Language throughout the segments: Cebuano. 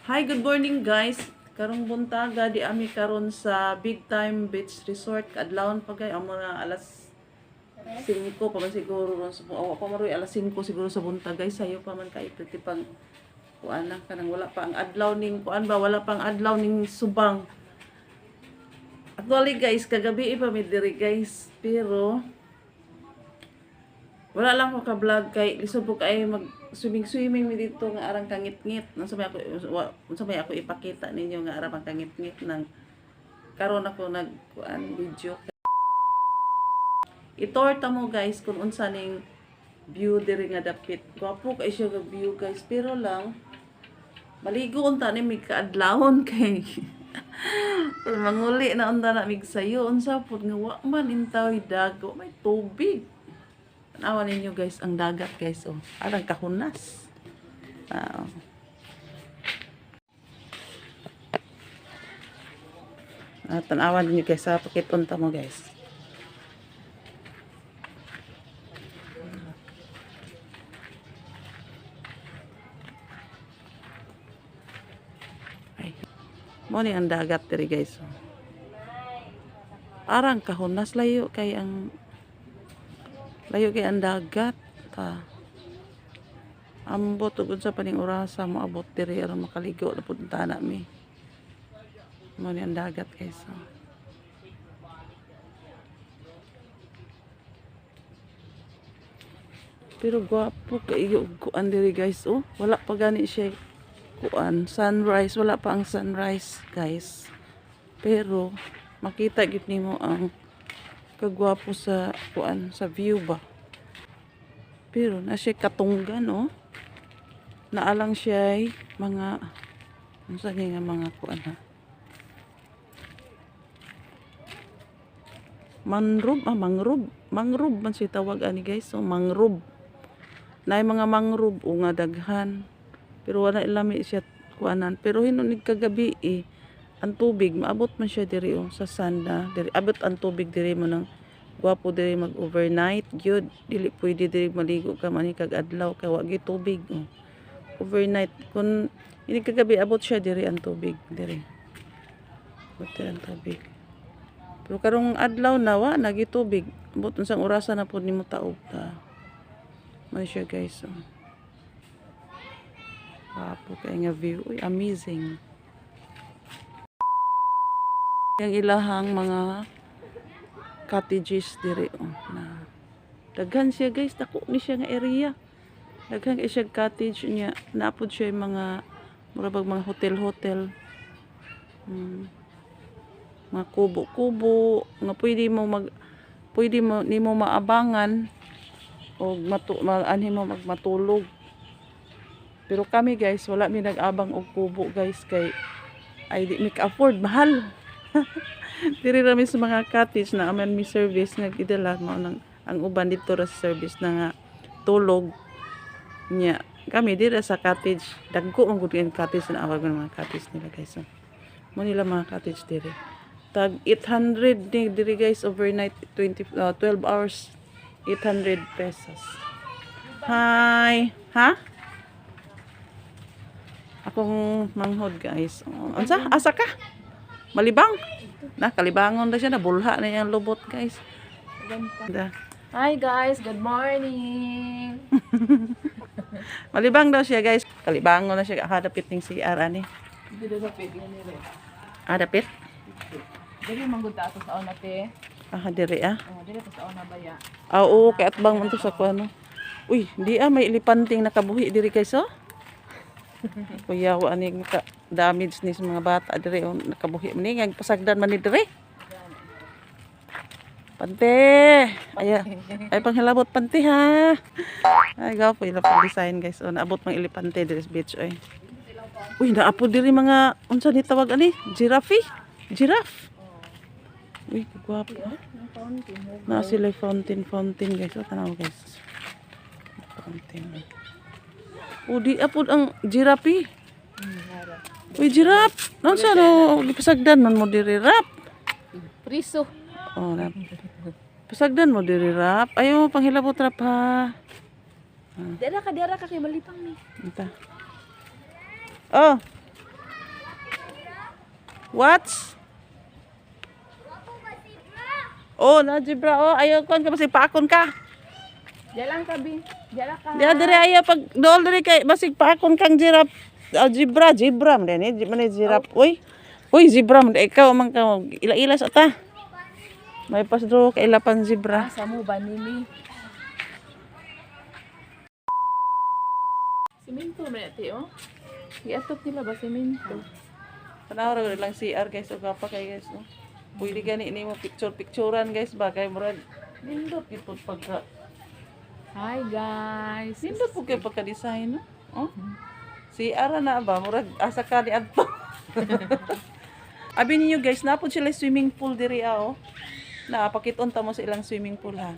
Hi, good morning, guys. Karong buntaga di ami karon sa Big Time Beach Resort. Kaadlawon pa kay ang mga alas 5 pa man siguro ron sa awa pa maroy alas 5 siguro sa buntag, guys. Sayo pa man kay pretty pang kuan na kanang wala pa ang adlaw ning kuan ba, wala pa ang adlaw ning subang. Actually, guys, kagabi pa mi diri, guys, pero wala lang ko ka-vlog kay lisod po kay mag swimming swimming mi dito nga arang kangit-ngit. Unsa may ako ipakita ninyo nga arang kangit-ngit nang karon ako nag kuan video. Itorta mo, guys, kung unsa ning view diri nga dapit. Gwapo kay siya nga view, guys, pero lang maligo unta ni mig kaadlawon kay pero manguli na unta na mig sayo unsa pud nga wa man intaway dago may tubig. Tanawan ninyo, guys, ang dagat, guys, oh. Arang kahunas. Ah, oh. Ah, tanawan ninyo, guys, sa pakitunta mo, guys. Ay. Mo ni ang dagat diri, guys. Oh. Arang kahunas, layo kay ang dagat ta. Ambot ug unsa pa ning orasa moabot diri aron makaligo na pud na mi. Mo ni ang dagat, guys. Oh. Pero gwapo kaayo og kuan diri, guys, oh. Wala pa gani siya kuan sunrise, wala pa ang sunrise, guys. Pero makita gid nimo ang kagwapo sa kuan sa view ba. Pero na siya katunggan, oh. Naalang siya ay mga unsa ni nga mga kuan ha. Mangrove, ah, mangrove. Mangrove man siya tawag ani, guys. So mangrove. Naay mga mangrove o nga daghan. Pero wala ilami siya kuanan. Pero hinunig kagabi eh, ang tubig maabot man siya diri, oh, sa sand na diri abot ang tubig diri mo nang gwapo diri mag overnight gyud. Dili pwede diri maligo ka man kag adlaw kay wa gyud tubig, oh. Overnight kun ini kagabi abot siya diri ang tubig diri, abot diri ang tubig, pero karong adlaw na wa na gyud tubig. Abot unsang orasa na pud nimo taob ta man siya, guys, oh. Gwapo kay nga view. Uy, amazing ang ilahang mga cottages diri, oh, na daghan siya, guys. Dako ni siya nga area, daghan kay siya cottage niya. Naapod siya yung mga mura bag mga hotel hotel, mga kubo-kubo nga pwede mo nimo maabangan og matu ma, anhi mo magmatulog. Pero kami, guys, wala mi nag-abang og kubo, guys, kay ay di mi ka-afford, mahal. Diri ra mi sa mga cottage na aman mi service nga gidala mao nang ang uban dito ra sa service na nga tulog nya. Kami diri sa cottage. Dagko man gud ang cottage na awag mga cottage nila, guys, oh. Mo nila mga cottage diri tag 800 ni diri, guys, overnight 20 12 hours, 800 pesos. Hi ha, akong manghod, guys, oh. Unsa, asa ka malibang na kalibangon na siya na bulha na yung lubot, guys. Da. Hi guys, good morning. Malibang daw siya, guys. Kalibangon na siya hadapit ning CR ani. Dito sa pig ni re. Ah, dapit. Dili man gud ta ato sa una te. Ah, diri ah. Oh, dili ta sa una baya. Ah, oo, kay atbang man to sa kuano. Uy, di ah, may elepanting nakabuhi diri, guys, oh. Kuya, wa ani maka damage ni sa mga bata diri, oh, nakabuhi man ni pasagdan man ni diri. Pante. Ay, ay panghilabot pante ha. Ay, gwapo ila pang design, guys. Oh, naabot mang elepante diri sa beach oy. Uy, naapo diri mga unsa ni tawag ani? Giraffe? Giraffe. Uy, gwapo. Na sila fountain fountain, guys. Oh, tanaw, guys. Fountain. O di apod ang giraffe. Uy, giraffe. Naunsa no gipasagdan man mo diri rap? Priso. Oh, rap. Pasagdan mo diri rap. Ayaw mo panghilabot rap ha. Dira ka kay malipang ni. Ita. Oh. What? Oh, na zebra oh. Ayaw kon ka basig paakon ka. Diyan lang ka, Bi. Diyan lang ka. Diya dire ayaw pag dool dire kay basig paakon kang giraffe. Ah, zebra, zebra man ni, man ni giraffe. Uy. Uy, zebra man ikaw man ka ila-ila sa ta. May pasdro kay ilapan zebra. Asa mo ba nini? Simento man ate, oh. Giatop nila ba simento? Tanaw ra lang CR guys, og pa kay guys no. Pwede gani nimo picture picturean guys ba kay murag nindot gid pagka Hi guys. nindot pud kay pagka design no. Oh. CR na ba murag asa ka ni adto. Abi ninyo guys, napod sila swimming pool diri ah, oh. Na pakiton ta mo sa ilang swimming pool ha.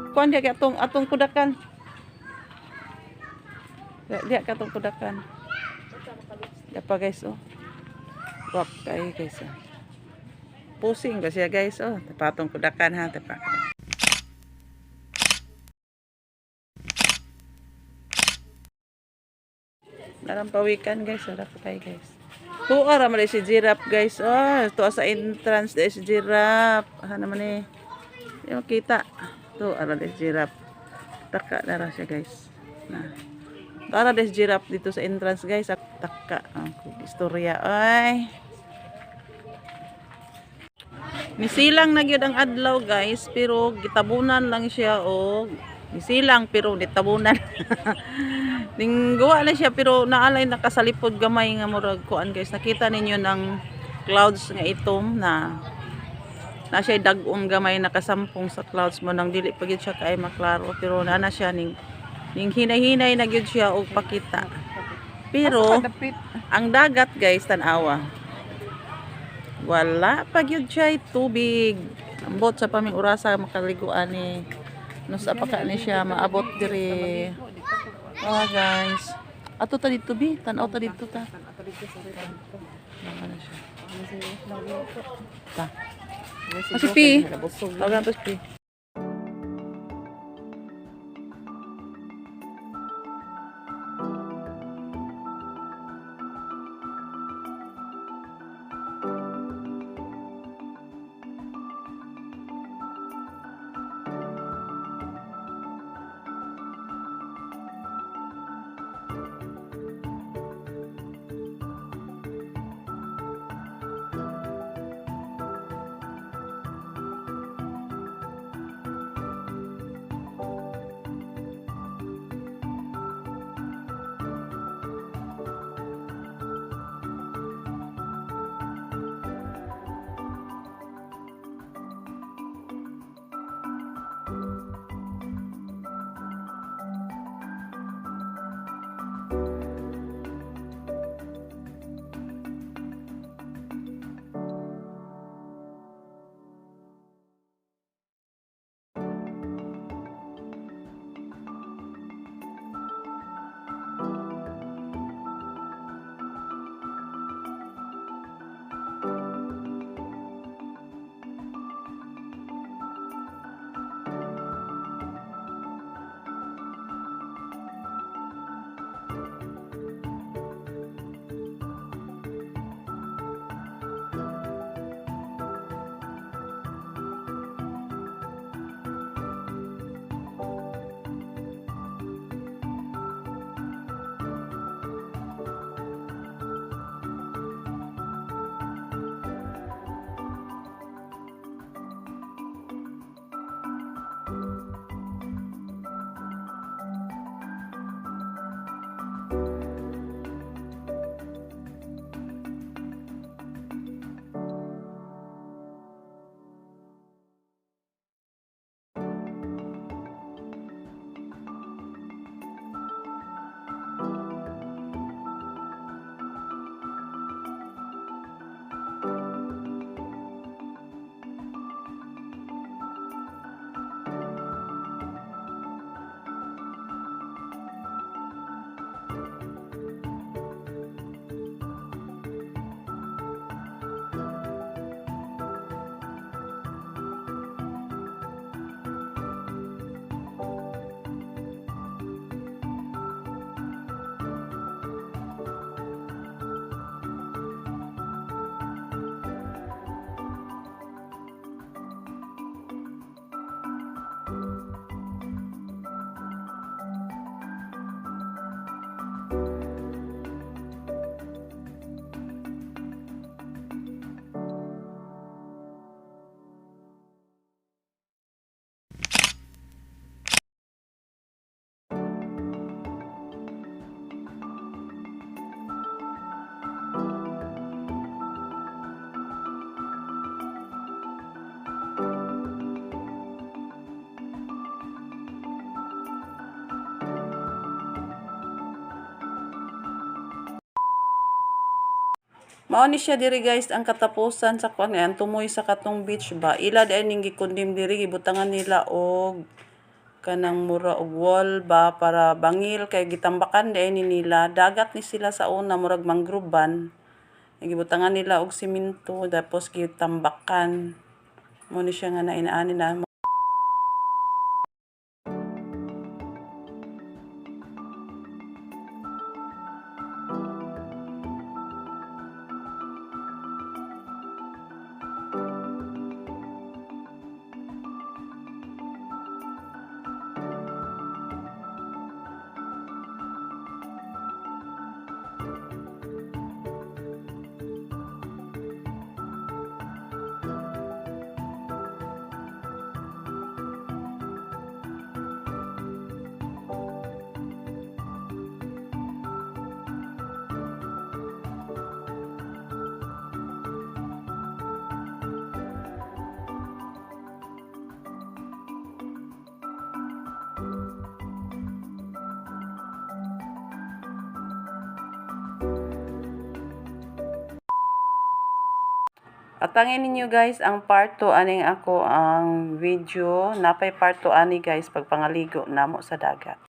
Kuan diya kay atong atong kudakan. Diya, diya ka atong kudakan. Diya pa guys oh. Wap kay guys oh. Pusing ba siya guys oh. Tapa atong kudakan ha, tapa. Narang pawikan guys, wala pa kayo guys. Tuwa ra man si giraffe guys. Oh, tuwa sa entrance di si giraffe. Ah naman eh. Di makita. Tuwa ra di si giraffe. Taka na ra siya guys. Na. Tuwa ra di si giraffe dito sa entrance guys. Taka ang istorya ay. Nisilang na gyud ang adlaw guys, pero gitabunan lang siya og nisilang pero nitabunan. Ning gawa na siya pero naalay nakasalipod gamay nga murag kuan guys. Nakita ninyo ng clouds nga itom na na siya dag-ong gamay nakasampong sa clouds mo nang dili pa gyud siya kay maklaro pero naa na siya ning ning hinay-hinay na gyud siya og pakita. Pero Kadapit. ang dagat guys, tanawa. Wala pa gyud siya tubig. Ambot sa paming orasa makaliguan ni. No sa pa ka ni siya maabot diri. Oh guys. Ato ta dito bi, tan-aw ta dito ta. Wala na siya. Ta. Asi Pi. Tawagan to si Pi. Mao ni siya diri, guys, ang katapusan sa kuan, ang tumoy sa katong beach ba. Ila di ning gikondem diri, gibutangan nila og kanang mura og wall ba para bangil kay gitambakan di ni nila. Dagat ni sila sa una, murag manggroban. Gibutangan nila og simento tapos gitambakan. Mo ni siya nga na inaani na. Atangin ninyo, guys, ang part 2 aning ako ang video. Napay part 2 ani, guys, pagpangaligo namo sa dagat.